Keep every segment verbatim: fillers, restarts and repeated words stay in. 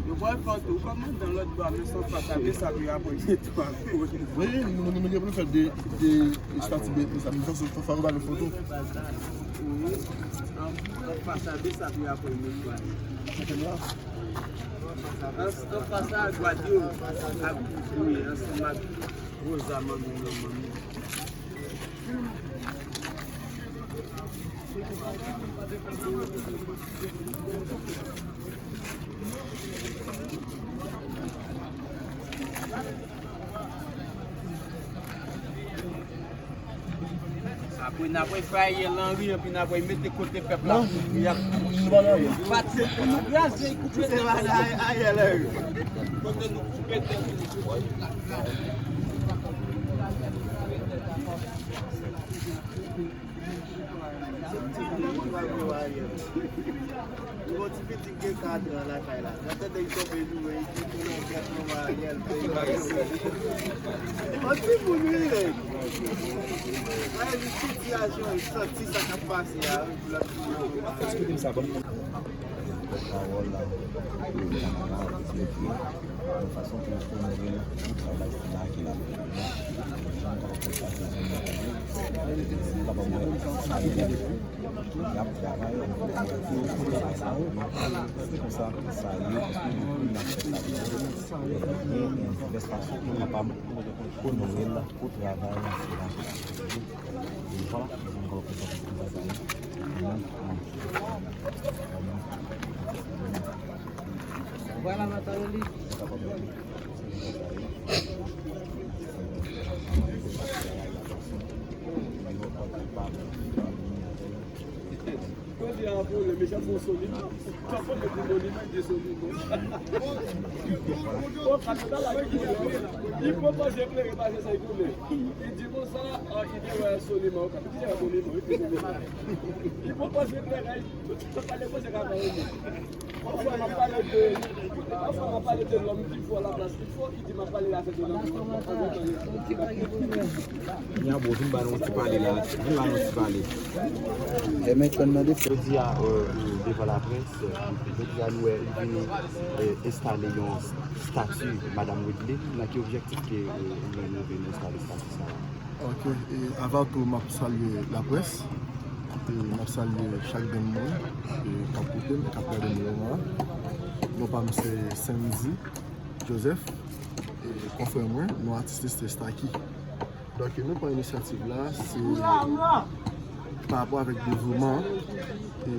Yo pral fè tou kòmandan lòt bò a, men san pa sa, men sa pou y aprann netwaye. Wi, nou, nou, nou gen pou nou fè de, de estati, de, de sa, men fòk, fòk, fòk ba nou foto. Wi, an, san pa sa, men sa pou y aprann netwaye. Sa fè nwa. An, an, san pa sa, gad yo ap gouye ansanm ak Rosa, manmi, manmi. Apre n apral fè Ariel anri, epi n apral mete kote pèp la. Non, nou pa nan Ariel. Pati pou nou kraze, koupe. Se pa nan Ariel anri. Kote nou koupe tèt nou. Yon ti pitit gen katran lakay la. Nan tande li tonbe joure, li di, "Pou nan kèt mwen, Ariel, peyi pa gen." Yon ti moun, wi, men. Ay, li sitiyasyon, li santi sa k ap pase a, wi, pou l ap di, "Yo, pa." Pawòl la, yon fason pou onore l pou travay sila ke l ap fè. Jan m kapab fè sa, se jan m kapab wè sa, y ap travay, y ap travay sa, se konsa sa ye, paske depi n ap fè sa, gen divès fason pou n kapab onore l pou travay sila ke l ap fè. E vwala, jan m kapab fè sa, se konsa sa ye. Vwala, Mataloli. Jodi a, pou le mechan fè yon soni, pa fò de pou monuman de soni. Li pwopoze plere pase sa, li konnen. Li di konsa, ah, li te wè soni, men ou ka di se monuman, wi, se monuman. Li pwopoze plere, tout, tout pale konsa ka fè. Anfwa, m ap pale de, anfwa, m ap pale de lòm ki fò, laplas ki fò, ki di m ap pale afè de lòm ki fò. Nya bro, vin ba nou yon ti pale la, vin ba nou yon ti pale. Jodi a, euh, devan laprès, euh, jodi a nou wè ou vini, euh, enstale yon stati Madanm Wideline. Nan ki objektif ke, euh, ou menm ou vin enstale stati sa a? Ok, e avan tou, m ap salye laprès, e m ap salye chak grenn moun, e k ap koute m, e k ap gade m nan moman an. Non pa m se Sandy Joseph, e konfrè mwen, non atis li se Starkey. Donk, nou pran inisyativ la, se pa rapò avèk devouman e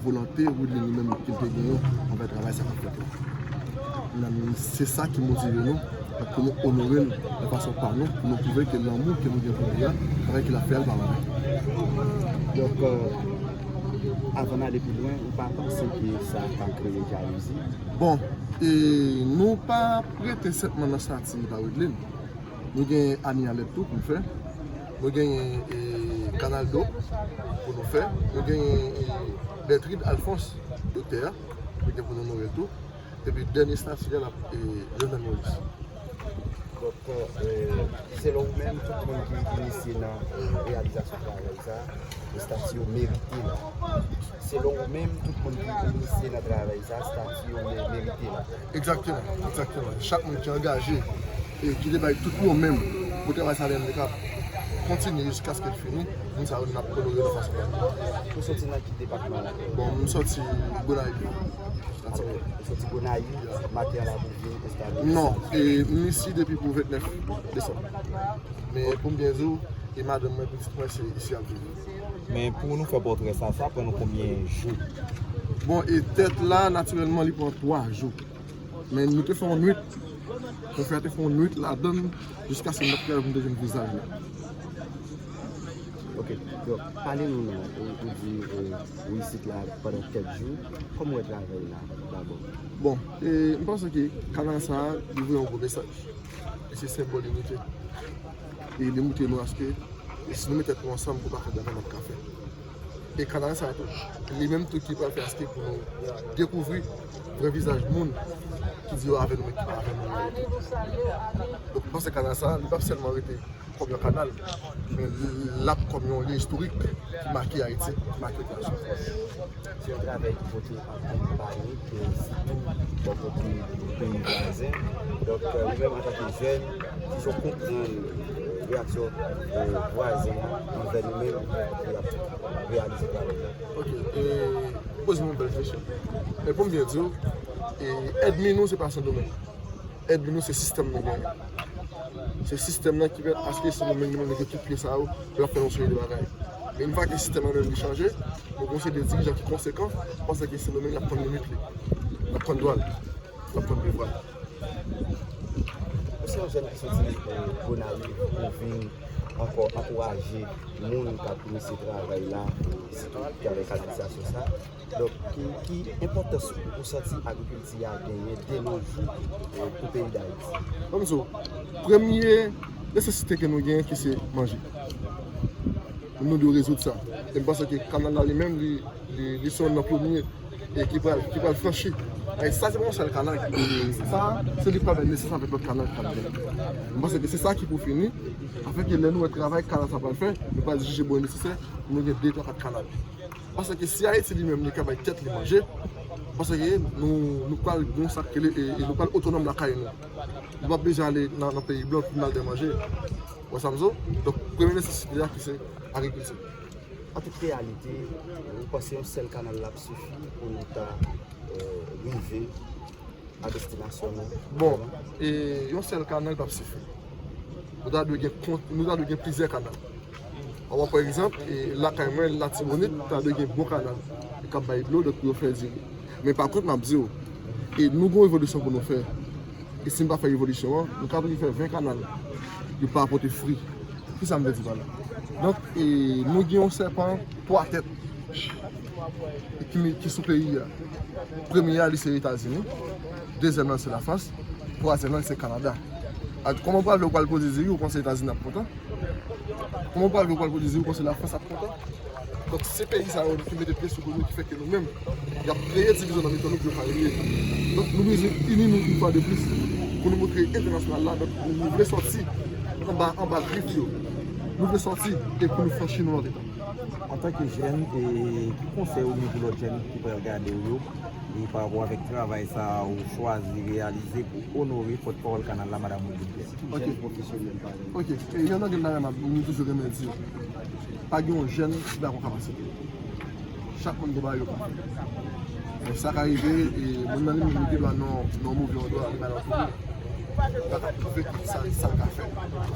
volonte Wideline li menm ke l te genyen anvè travay sa k ap fèt la. Nan, se sa ki motive nou, pou nou onore l nan fason pa nou, pou nou pwouve ke lanmou ke nou gen pou li a, travay ke l ap fè a, l pa anven. Donk, euh, avan n ale pi lwen, ou pa panse ke sa ka kreye jalouzi? Bon, e nou pa ap rete senpman nan stati pa Wideline. Nou gen Anie Alerte tou pou n fè. Nou genyen, e, Kanal Do pou nou fè. Nou genyen, e, Bertride Alphonse, doktè a. Nou gen pou nou onore l tou. Epi dènye stati a, n ap, e, Jovenel Moïse. Donk, e, selon ou menm, tout moun ki inisye nan, e, reyalizasyon travay sa, estati yo merite la. Selon ou menm, tout moun ki inisye nan travay sa, estati yo me-, merite la. Egzakteman, egzakteman. Chak moun ki angaje e ki te bay tout yo menm pou travay sa menm li ka kontinye jiskaske l fini, moun sa yo n ap onore nan fason pa nou. Ou soti nan ki depatman? Bon, m soti Gonayiv. Ou soti Gonayiv, maten an la pou vin enstale? Non, e, m isi depi pou vennèf desanm. Men pou m byen di w, e madanm mwen, pitit mwen, se isi y ap viv. Men pou nou fè pòtrè sa, sa pran nou konbyen jou? Bon, e tèt la, natirèlman, li pran twa jou. Men nou te fè yon nwit. Konfrè a te fè yon nwit ladan l, jiskaske n t ap travay pou n te jwenn vizaj la. Ok, donk, pale nou non. Ou, ou di, e, ou isit la pandan kèk jou. Kòman w wè travay la, dabò? Bon, e, m panse ke kanal sa a, li voye yon gwo mesaj. E se senbòl inite. E li montre nou aske, e si nou met tèt nou ansanm pou n ka fè bagay, n ap ka fè. E kanal sa a tou, li menm tou ki pral fè aske pou nou dekouvri vrè vizaj moun ki di yo avè nou, men ki pa avè nou. Donk, m panse kanal sa a, li p ap sèlman rete Kòm yon kanal, men l ap kòm yon lye istorik ki make Ayiti, ki make Ayiti. Se yon travay ki pote anpil panik, sitou bò kote peyi vwazen. Donk, ou menm antanke jèn, kijan w konprann reyaksyon vwazen an anvè nou menm ki ap reyalize travay la? Ok, e, poze m yon bèl kesyon. E pou m byen di w, e, ènmi nou se pa Sendomeng. Ènmi nou se sistèm nou genyen. Se sistèm nan ki pèmèt aske Sendomeng li menm li gen tout pye sa yo pou l ap fè yon seri de bagay. Men yon fwa ke sistèm nan menm li chanje, nou gen yon seri de dirijan ki konsekan, m panse ke Sendomeng l ap pran limit li, l ap pran dwa l, l ap pran devwa l. Ou se yon jèn ki soti Gonayiv pou vin ankò ankouraje moun k ap inisye travay la, sitou ki avèk kanalizasyon sa. Donk, ki, ki enpòtans ou santi agrikilti a genyen de nos jours, eh, pou peyi Dayiti? Ban m di w, premye nesesite ke nou genyen ki se manje. Nou dwe rezoud sa. E m panse ke kanal la li menm, li, li, li se youn nan premye e ki pral, ki pral franchi. E sa se pa yon sèl kanal ki, sa, se li k pral bay nesans avèk lòt kanal ki pral vini. M panse ke se sa ki pou fini, afin ke lè nou wè travay kanal sa pral fè, nou pral jije bon e nesesè pou nou gen de, twa, kat kanal. Paske si Ayiti li menm li ka bay tèt li manje, paske nou, nou pral gon sa k rele, e, e nou pral otonòm lakay nou. Nou p ap bezwen ale nan, nan peyi blan pou n al dè manje. Ou wè sa m di w? Donk, premye nesesite a ki se agrikilti. An tout reyalite, ou panse yon sèl kanal la ap sifi pou nou ta, eh, rive a destinasyon nou? Bon, e yon sèl kanal p ap sifi. Nou ta dwe gen kont, nou ta dwe gen plizyè kanal. Anvan, pa egzanp, e lakay mwen, Latibonit, ta dwe gen bon kanal. E k ap bay dlo, donk pou yo fè diri. Men pa kont, m ap di w, e nou gen yon revolisyon pou nou fè. E si n pa fè revolisyon an, nou ka toujou fè ven kanal. Yo pa pote fwi. Kisa m vle di pa la? Donk, e, nou gen yon sèpan twa tèt ki, ki sou peyi a. Premye a, li se Etazini. Dezyèm nan, se Lafrans. Twazyèm nan, se Kanada. A, kòman w pral vle w pral pwodui diri, ou panse Etazini ap kontan? Kòman w pral vle w pral pwodui diri, ou panse Lafrans ap kontan? Donk, se peyi sa yo ki mete pye sou kou nou, ki fè ke nou menm, y ap kreye divizyon nan mitan nou pou yo ka rele. Donk, nou bezwen ini nou yon fwa de plis pou nou montre entènasyonal la, donk, nou, nou vle sòti anba, anba grif yo. Nou vle sòti e pou nou franchi nou lòt etap. Antanke jèn, e ki konsèy ou gen pou lòt jèn ki pral gade w yo, e pa rapò avèk travay sa a ou chwazi reyalize pou onore pòtpawòl kanal la, Madan Wilguilbert? Ok. Jèn pwofesyonèl parèy. Ok. E jan nan gen bagay m ap, nou toujou renmen di, pa gen yon jèn ki pa gon kapasite. Chak moun gen bagay yo ka fè. Men sa ka rive, e moun nan li menm li gen dwa nan, nan move andwa, li pa nan kote. Li pa ka pwouve ki sa, sa l ka fè.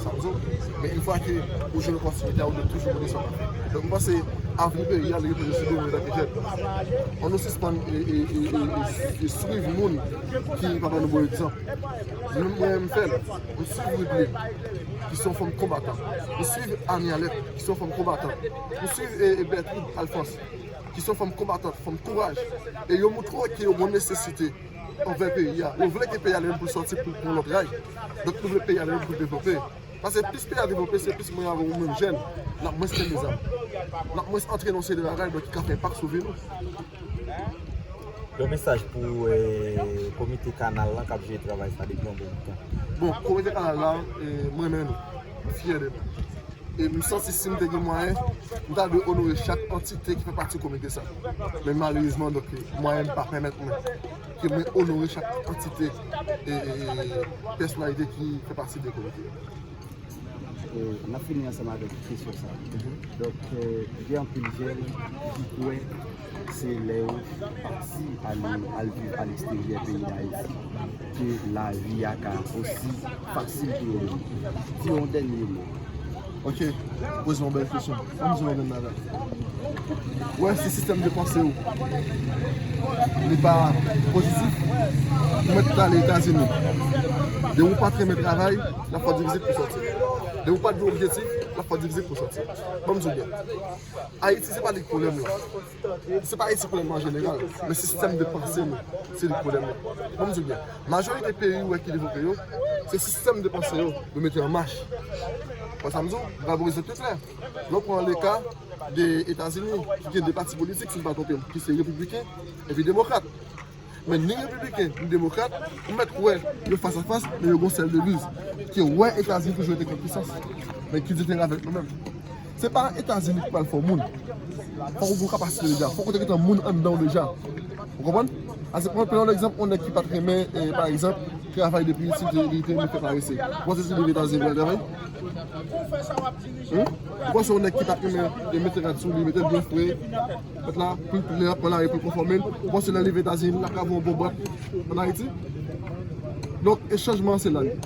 Sa m di w. Men yon fwa ke ou jwenn opòtinite a, ou dwe toujou montre sa w ka fè. Donk, m panse avni peyi a, li repoze sou do nou antanke jèn. Ann nou sispann e, e, e, e, e, e swiv moun ki pa ba nou bon egzanp. Mwen menm, mwen menm m fè l. M swiv Widley, ki se yon fanm konbatan. M swiv Annie Alette, ki se yon fanm konbatan. M swiv, e, e, Bertrude Alphonse, ki se yon fanm konbatant, fanm kouraj. E yo montre w ke yo gen nesesite anvè peyi a. Yo vle ke peyi a li menm pou l sòti pou l pran lòt ray. Donk, nou vle peyi a li menm pou l devlope. Paske plis peyi a devlope, se plis mwen avè w menm jèn, n ap mwens kenbe zam. N ap mwens antre nan yon seri de bagay, donk, ki ka fè enpak sou vi nou. Yon mesaj pou, eh, komite kanal lan k ap jere travay sa depi yon bon bout tan. Bon, komite kanal la, eh, m renmen nou. M fyè de nou. E m santi si m te gen mwayen, m ta dwe onore chak antite ki fè pati komite sa. Men malerezman, donk, mwayen m pa pèmèt mwen ke mwen onore chak antite e, e, e pèsonalite ki fè pati de komite a. E, n ap fini ansanm avèk kesyon sa a. Donk, e, gen anpil jèn ki kwè se lè yo pati al, al viv aleksteryè peyi Dayiti ke lavi a ka osi fasil pou yo menm. Di yon dènye mo. Ok, poze yon bèl kesyon. Ann di yon bèl bagay. Wè, si sistèm de panse w li pa pozitif, ou mèt ale Etazini. Depi w pa t renmen travay, l ap fè w difisil pou sòti. Depi w pa t gen objektif, l ap fè w difisil pou sòti. Ban m di w byen. Ayiti, se pa li k pwoblèm lan. Se pa Ayiti k pwoblèm lan an jeneral, men sistèm de panse nou, se li k pwoblèm lan. Ban m di w byen, majorite peyi ou wè ki devlope yo, se sistèm de panse yo, yo mete an mach. Wè sa m di w, m pral ba w egzanp ki klè. Lè w pran le ka de Etazini, ki gen de pati politik, si m pa twonpe m, ki se repibliken epi demokrat. Men ni repibliken, ni demokrat, ou mèt wè yo fas a fas, men yo gon sèl deviz, ke wè Etazini toujou rete grann pisans. Men ki diferan avèk nou menm? Se pa Etazini ki pral fè w moun. Fòk ou gon kapasite deja. Fòk ou te gentan moun anndan w deja. Ou konprann? Ase pran, pran yon egzanp, yon nèg ki pa t renmen, eh, pa egzanp, travay depi si te, li te renmen fè karese. Ou panse si li rive Etazini, li pral travay? Hein? Ou panse yon nèg ki pa t renmen, eh, mete rad sou li, mete l byen fre, mèt la, pou l, pou l ap pran lari, pou l konfòme l? Ou panse lè l rive Etazini, l ap ka voye yon bon bòt ann Ayiti? Donk, e chanjman an se la l ye.